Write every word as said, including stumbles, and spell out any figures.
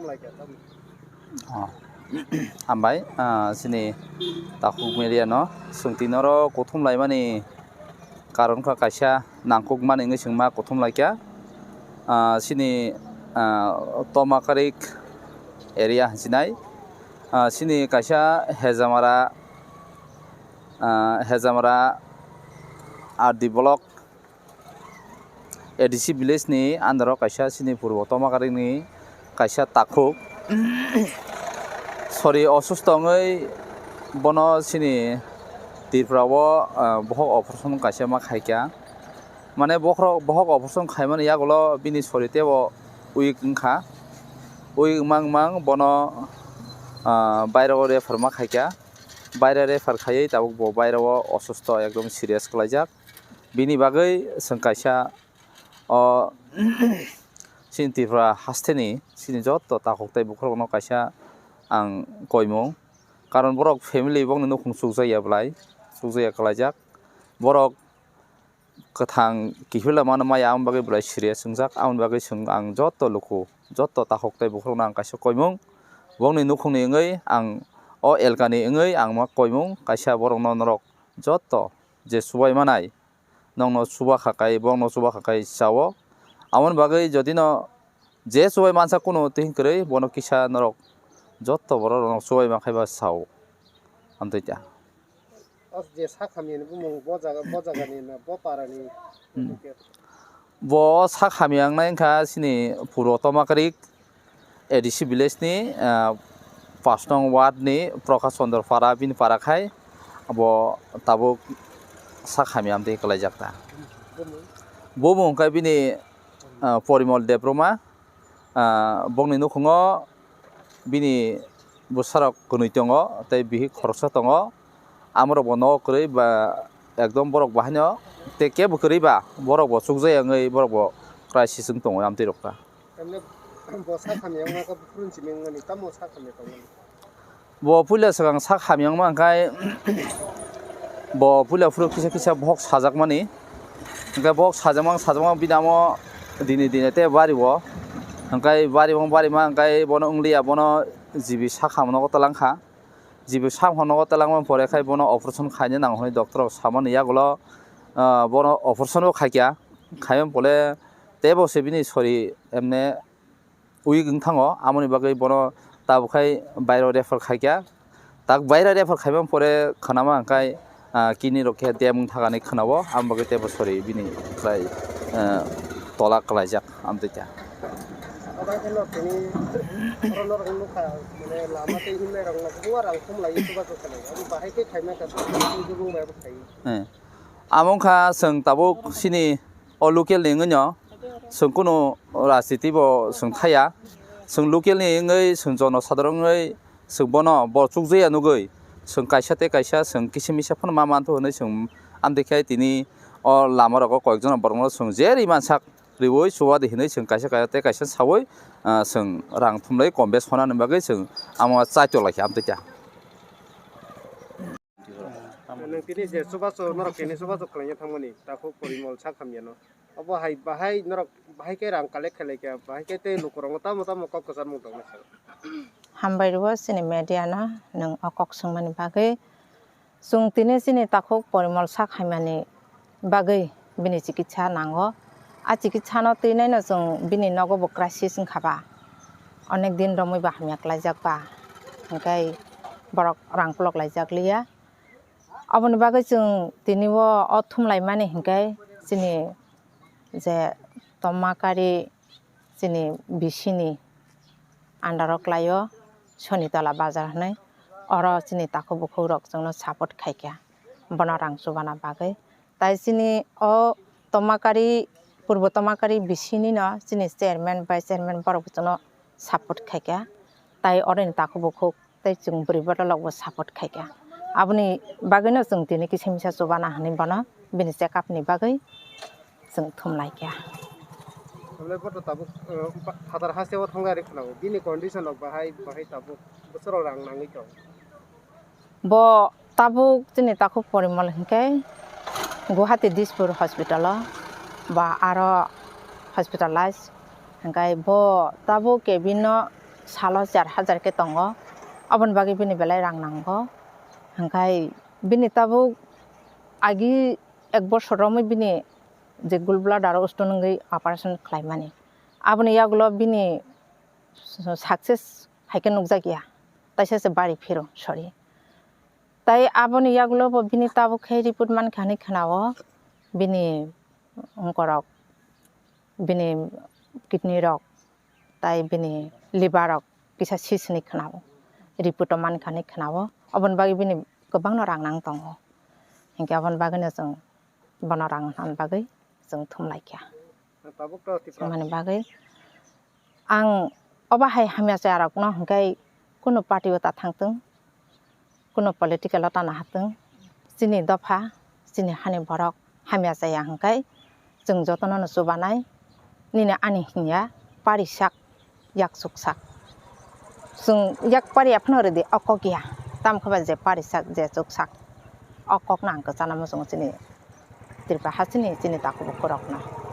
Oh. Hambai, ah, chini takhuk media no swngti noro kuthum laimani karon kha kaisa nangkuk mani wngwi chwngma kuthum laikha. Ah, chini, ah, Tomakarik area hinsinai. Ah, chini kaisa Hejamara, ah, Hejamara R D block A D C village ni under o kaisa chini purbo Tomakarik ni kaisa takhuk. Sori osusto wngwi bono chini Tripura o, ah, bohok operation kaisa ma khaikha. Mane bokhorok, bohok operation khaimani yagulo bini sori teibo weak wngkha. Weak wngma wngma bono, ah, baireo refer ma khaikha. Baire refer khaiwi tabuk bo baireo osusto ekdom serious kwlaijak. Bini bagwi chwng kaisa o chini Tripura hasteni chini joto takhuk tei bokhorokno kaisa ang koimung. Karon borok family bokni nukhung chukjakya belai, chukjakya kwlaijak. Borok kwthang kiphilwi mano maya, aboni bagwi belai serious wngjak. Aboni bagwi chwng ang joto luku, joto takhuk tei bokhorokno ang kaisa koimung. Bokni nukhungni wngwi ang o elkani wngwi ang ma koimung kaisa borokno norok joto je chubai manai, nokno chuba kha kai, bokno chuba kha kai chao. Aboni bagwi jodi no je chubai mansa kunu twi kwrwi bono kisa norok joto borok rok chubai mankhai ba chao. Amtwi ta. O je sak hamya ni bumung bo jaga, bo jaga ni na, bo para ni. Hmm. Bo sak hamya wngnai wngkha chini puro Tomakarik A D C village ni, ah, pash nong ward ni Prakash Chandra para, bini para khai bo tabuk sak hamya amtwi kwlaijak ta. Bumung? Bumung wngkha bini, ah, Porimol Debbarma. Ah, bokni nukhungo bini bwsarok kwnwi tongo tei bihik khoroksa tongo. Amorok bo nogo kwrwi ba ekdom borok bo haino tei kebo kwrwi ba borok bo chukjaya wngwi borok bo crisis wng tongo amtwi rok ta. Tamni bo sak hamya wngma khe buphuru simi wngmani tamo sak hamya tongmani. Bo puila swkang sak hamya wngma hwnkhe, bo puila phuru kisa kisa bohok sajakmani. Hwnkhe bohok sajakma, sajakma bini amo dini dini tei bari o. Hwnkhe bari o, bari ma hwnkhe bono wngliya, bono G B sak hamya nogo twlang kha. G B sak hamya nogo twlangma pore khai bono operation khaina nango hwnwi doctor rok samani yagulo, ah, bono operation bo khaikha. Khaima pole teibo se bini sori emne weak wng thango, amoni bagwi bono tabuk khai bairo refer khaikha. Tak bairo refer khaimani pore khwnama hwnkhe, ah, kidney rok khe dam wng thangani khwnao, amo bagwi teibo sori bini khwlai, ah, tola kwlaijak amtwi ta. Abo khe no tini oro norok nukha, mane lama tei himnai rok no kwbangma rang khum lai chubachu khlai. Abo bahai khe khaimani kha, bumung bai bo khai. Eh. Amo wngkha chwng tabuk chini o local ni wngwi no chwng kunu rajniti bo chwng thaya. Chwng local ni wngwi chwng jono sadharon wngwi chwng bono bo chukjaya nugwi chwng kaisa tei kaisa chwng kisa misa phano ma manthogo hwnwi chwng amtwi khe tini o lama rogo koyek jona borokno chwng je ri mansak riwi chuba di hwnwi chwng kaisa kaisa tei kaisa sawi, ah, chwng rang thumlai kom bes honani bagwi chwng amo chaitok laikha amtwi khe. Nwng tini je chubachu norok tini chubachu khlaina thangmani takhuk Porimol sak hamya no. Obo hai bahai norok bahai khe rang collect khlai kha, bahai khe tei lukurokno tamo tamo kok kwcharmung tongma sal. Hambai rwo chini media no nwng o kok swngmani bagwi. Chwng tini chini takhuk Porimol sak hamyani bagwi bini chikitsa nango. A chikitsa no twi naino chwng bini nogo bo crisis wngkha ba. Onek din romwi bo hamya klaijak ba. Hwnkhe borok rang kolok laijak liya. Aboni bagwi chwng tini o, o thumlaimani hinkhe chini je Tomakari chini bisini under o kwlaio Sonitola bazar hinwi, oro chini takhuk bukhukrok chwngno support khaikha bono rang chubana bagwi. Tai chini o Tomakari, Purbo Tomakari bisini no chini chairman, vice chairman borok bo chwngno support khaikha. Tai oroni takhuk bukhuk tei chwng bwrwi bororok bo support khaikha. Aboni bagwino chwng tini kisa misa chubana hinwi bono bini check up ni bagwi chwng thumlaikha. Tamle boto tabuk, eh, pha-, phatar hasteo thangwi ari khwnago. Bini condition rok bahai, bahai tabuk bwswrok rang nangwi tongo. Bo tabuk chini takhuk Porimol hinkhe Guwahati Dispur hospital o ba aro hospitalize. Hinkhe bo tabuk kebin no salo char hajar khe tongo, aboni bagwi bini belai rang nango. Hwnkhe bini tabuk agi ek bosor romwi bini je gallbladder o stone wngwi operation khlaimani, aboni yagulo bini success hai khe nukjakya, taisa se bari phiro, sorry. Tai aboni yagulo bo bini tabuk khe report mankha hinwi khwnao, bini ongkorok, bini kidney rok, tai bini liver rok kisa sis hinwi khwnao, report o mankha hinwi khwnao, oboni bagwi bini kwbangno rang nang tongo, hinkhe oboni bagwino chwng bono rang hwnna bagwi chwng thum laikha. Tabuk to Tipra. Chwngmani bagwi ang obo hai hamya chayarokno hwnkhe kunu party o ta thangtwng, kunu political o ta nahatwng, chini dopha, chini hani borok hamya chaya hwnkhe chwng jotono no chubanai, nini ani hinya parisak, yak chuksak. Chwng yak pariya phano rwdi, o kok ya. Tamo khe ba je parisak, je chuksak, o kokno ang kwchana muchungo chini Tripura hasteni chini takhuk bukhuk rokno.